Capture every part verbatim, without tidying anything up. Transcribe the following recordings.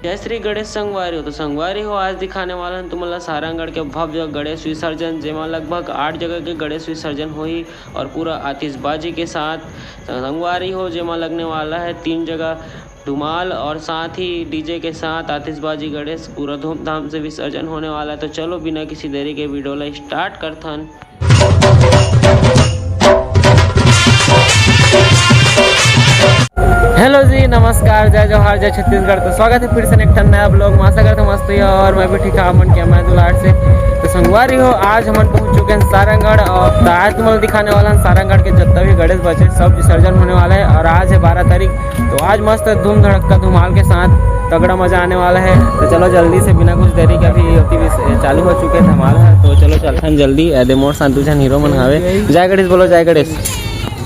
जय श्री गणेश संगवारी हो। तो संगवारी हो, आज दिखाने वाला हन तुमन ला सारंगढ़ के भव्य गणेश विसर्जन, जेमा लगभग आठ जगह के गणेश विसर्जन होही और पूरा आतिशबाजी के साथ। संगवारी हो, जेमा लगने वाला है तीन जगह धुमाल और साथ ही डीजे के साथ आतिशबाजी गणेश, पूरा धूमधाम से विसर्जन होने वाला है। तो चलो, बिना किसी देरी के वीडियो ला स्टार्ट करथन। हेलो जी, नमस्कार, जय जोहार, जय छत्तीसगढ़। तो स्वागत है फिर से एक ठन नया ब्लॉग में। आशा करता हूँ मस्त ही हो और मैं भी ठीक ठाक, हमन के मैं दुलार से। तो संगवारी हो, आज हमन पहुँच चुके हैं सारंगढ़ और तो आज तुमन ला दिखाने वाला हन सारंगढ़ के जितना भी गणेश बचे सब विसर्जन होने वाला है। और आज है बारह तारीख, तो आज मस्त धूम धड़क्का धुमाल के साथ तगड़ा मजा आने वाला है। तो चलो जल्दी से बिना कुछ देरी के, अभी होती भी चालू हो चुके हैं धमाल है, तो चलो चलथन जल्दी। एदे मोर साथ दू झन हीरो मन हावे। जय गणेश बोलो, जय गणेश।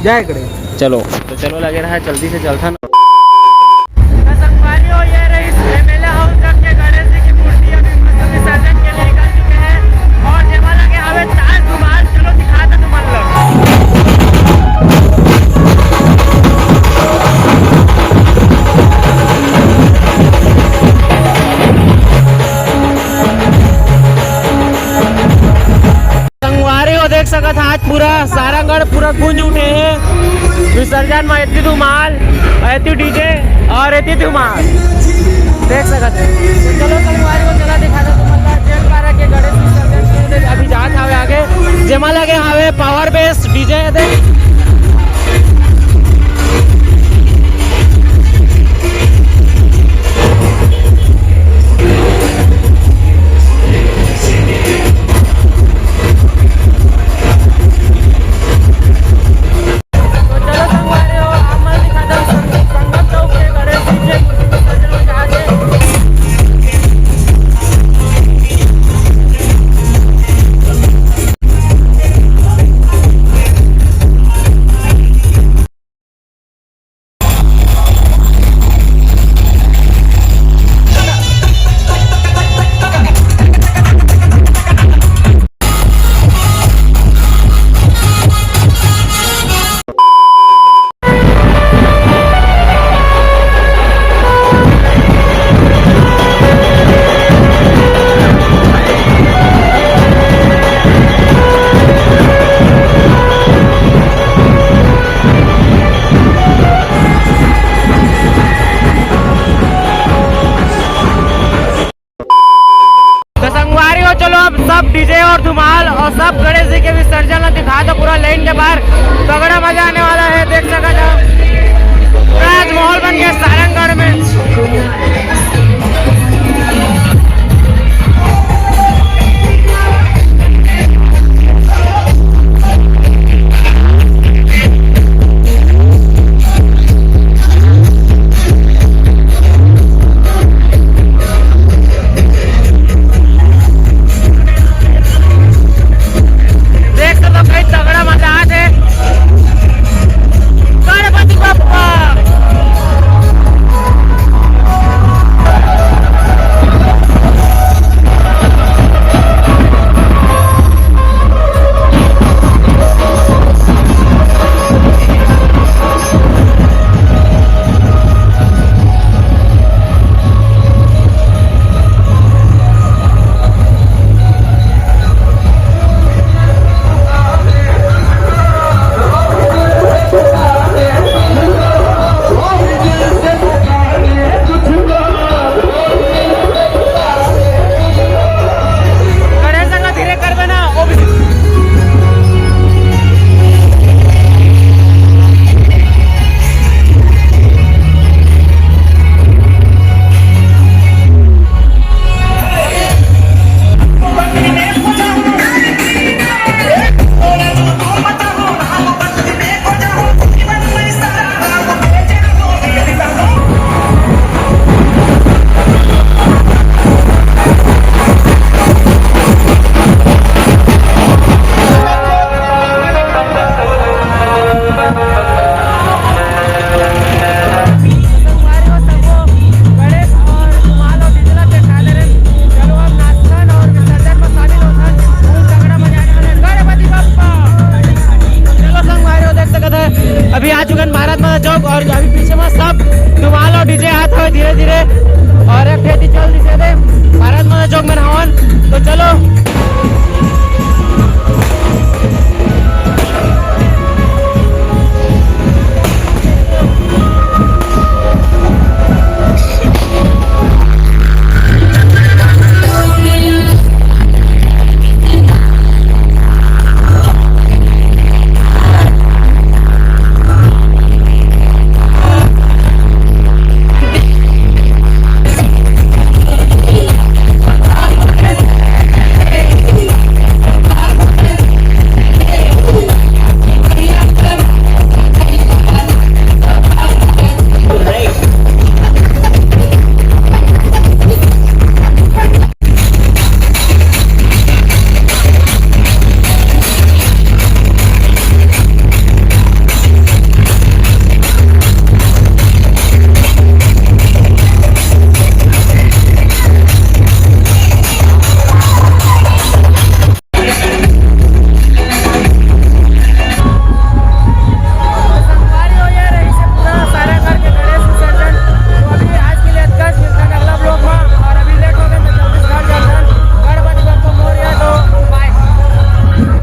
जय गणेश। चलो, तो चलो लगे रहा, जल्दी से चलथन। तो संगवारी हो, ये रही एमएलए हाउस जब के गणेश जी की मूर्ति अभी मस्त विसर्जन के लिए निकल चुके हैं और जेमा लगे हवे ताज धुमाल। चलो दिखाता तुमन लोग। संगवारी हो, देख सकत हा, आज पूरा सारंगढ़ पूरा गूंज उठे हे विसर्जन में। एती धुमाल, एती डीजे और एती धुमाल देख सकत हा। चलो संगवारी हो, चला दिखा दो तुमन ला जेल पारा के गणेश विसर्जन के अभी जात हावे आगे, जेमा लगे हावे पावर बेस डीजे। देख तो संगवारी हो, चलो अब सब डीजे और धुमाल और सब गणेश जी के विसर्जन ला दिखा दो पूरा लाइन के बाहर। तगड़ा मजा आने वाला है, देख सकत हो। पूरा आज माहौल बन गया सारंगढ़ में।